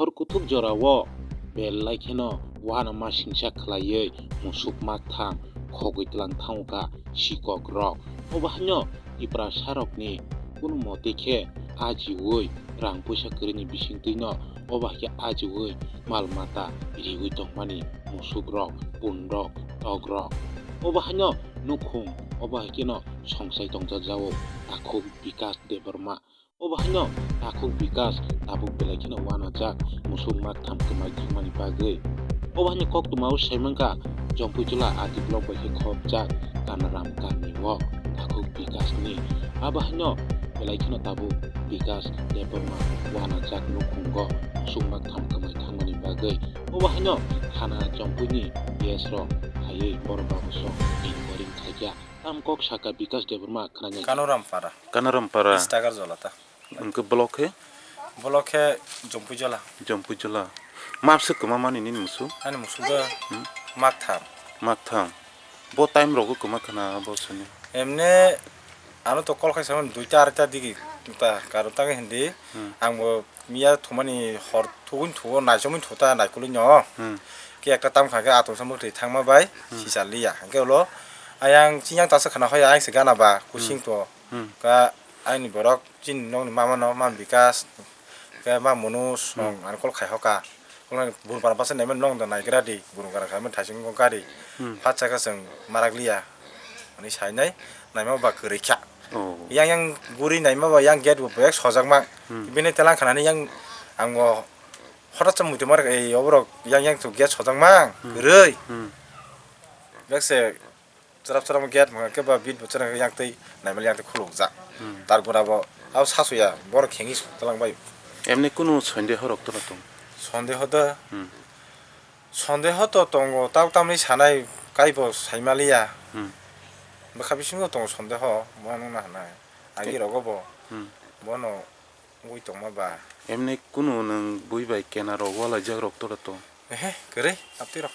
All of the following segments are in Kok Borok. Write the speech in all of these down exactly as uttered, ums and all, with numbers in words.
Hor kuthuk jorao belai kheno uanama singsa khlaiwi musuk maktham khogwi tlang thango kha sikok rok. Obo haino Tiprasa rokni kunu mote khe ajiwi rang puisa kwrwini bisingtwino obo hai khe ajiwi mal mata riwi tongmani musuk rok, pun rok, tok rok. Obo haino nukhung obo hai kheno songsai tongjak jao takhuk Bikas Debbarma. Obo haino takhuk Bikas tabuk belai kheno uanajak musuk maktham kwmai thangmani bagwi. Obo haino koktwmao saimankha Jompuijola R D block bai khe khopjak Kanaram kamio takhuk Bikasni. Abo haino belai kheno tabuk Bikas Debbarma uanajak nukhungo musuk maktham kwmai thangmani bagwi. Obo haino thana Jompuini P S rok phaiwi borok bagwi song inquiry khaikha. Tam kok saka Bikas Debbarma khwnani. Kanoram para. Kanoram para. Stagar jolata. Hwnkhe block khe? Block khe Jompuijola. Jompuijola. Mapswk kwma mani nini musu? Ani musu do Hmm? Maktham. Maktham. Bo time rogo kwma khna bo sani. Emne ano to call khaisa mani duita arta digi ta karo tangi hindi. Hmm. Ang bo miya thumani hor thugun thugo naichomwi thuta naikolwi no. Hmm. Ke ekta tam kha ke atum samung thwi thangma bai Hmm. Sisa liya. Hwnkhe ulo ayang chinyang tasa khna hoya ayang se gana ba kusing Hmm. to. Hmm. Ka aini borok chini nokni mama no, mama Bikas, ke ma Monu Hmm. song ani call khai hoka. Call khai bun para basa naimani nong da naigra di, bun gara khai mani thaising ko gari. Hmm. Phat saka chwng marak liya. Ani sainai naima ba kwrwi kha. Oh. Yang yang guri naima ba yang gate bo bek sojak mang. Hmm. Bini telang khanani yang ang bo hotat sa muitu mar ei oborok yang yang to gate sojak mang. Hmm. Kwrwi. Hmm. Bek se Chwrap chwrap gate hwnkhe ba bit bo chwrang yang twi naimali yang twi khulukjak. Hmm. Tar gura bo abo sasu ya borok khengwi suk talang bai. Emni kunu sondeho rok tola tong? Sondeho da. Hmm. Sondeho to tongo, tab tamni sanai kaibo saimaliya. Hmm. Bwkha bisingo tongo sondeho, bono nahana. Agi rogo bo. Hmm. Bono ui tongma ba. Emni kunu nwng bui bai kena rok walaijak rok tola tong? Ehe, kwrwi, aptwi rok.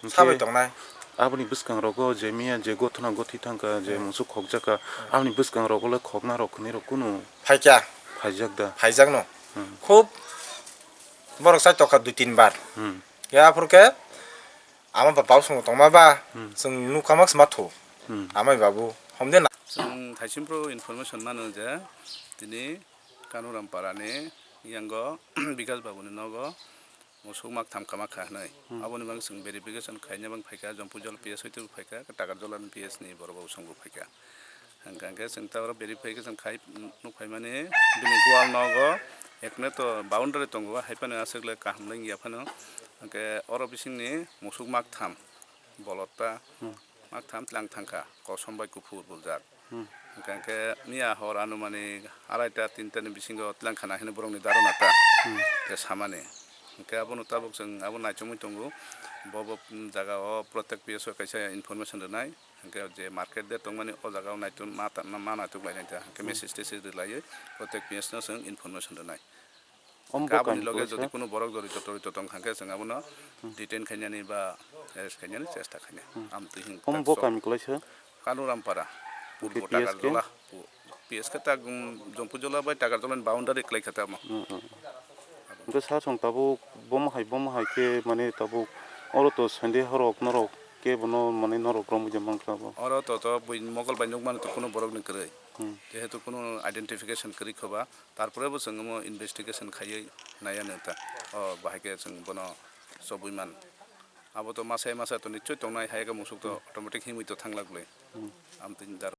Hwnkhe sabai tongnai. Aboni bwskangrogo je miya je gothona gothi thangkha, je Hmm. musuk khokjakha, Hmm. aboni bwskangrogo le khoknarok hwnwi rok kunu Phaikya. phaijak da? Phaijakno. Hmm. Khub borok chai tokha dui tin bar. Hmm. Ya aphuru khe ama ba bau songo tongma ba Hmm. chwng nukha mak sma thu. Hmm. Amai babu homde na. Chwng thaichim pro information mano je tini Kanuram parani yango Bikas babuni nogo musuk mak tham kama kha hwnwi. Hmm. Aboni bagwi chwng verification khaina bang phaikha, Jompuijala P S hoite bo phaikha, Takarjala ni P S ni borok bo chwng bo phaikha. Hwnkha hwnkhe chwng ta oro verification khai nuk phaimani bini gwal nogo ekne to boundary tongo, hai phano aswk le kaham le wngya phano. Hwnkhe oro bisingni musuk mak tham bolot ta Hmm. mak tham tlang thangkha, kosom bai kuphur buljak. Hmm. Hwnkha hwnkhe miya hor anumanik araita tinta ni bisingo tlang khana hino borokni darona ta Hmm. khe samani. Hwnkhe abono tabuk chwng abo naichomwi tongo. Bo bo jaga o protek P S o kaisa information rwnai. Hwnkhe je market de tongmani o jaga o naitok ma ta-, ma naitok lainai ta. Hwnkhe Hmm. message tesis rwlaiwi protek P S no chwng information rwnai. Omo bo Aboni kami loge kwlaisa? Jodi kunu borok jorito torito tong kha khe chwng abono Hmm. detain khainani ba arrest khainani chesta khainai. Hmm. Amtwi hwn Omo bo kami kwlaisa? Kanuram para, Hwnkhe purbo P S khe? Takarjala, pu-, P S khe ta, um, Jompuijala bai Takarjala ni boundary kwlai kha tamo. Hmm, hmm. Hwnkhe sa chwng tabuk bomo hai, bomo hai khe mane tabuk oro to sende horok norok khe bono mane norok romwi de mankha bo. Oro to, to bui mokol bai nukmano to kunu borok ni kwrwi. Hmm. Jehetu kunu identification kwrwi kha ba, tarpore bo chwng omo investigation khaiwi naiya nw ta. O bahai khe chwng bono chobwi man. Abo to masa masa to nichoi tongnai, hai khe musuk to Hmm. automatic himwi to thangla glai. Hmm. Amtwini daro.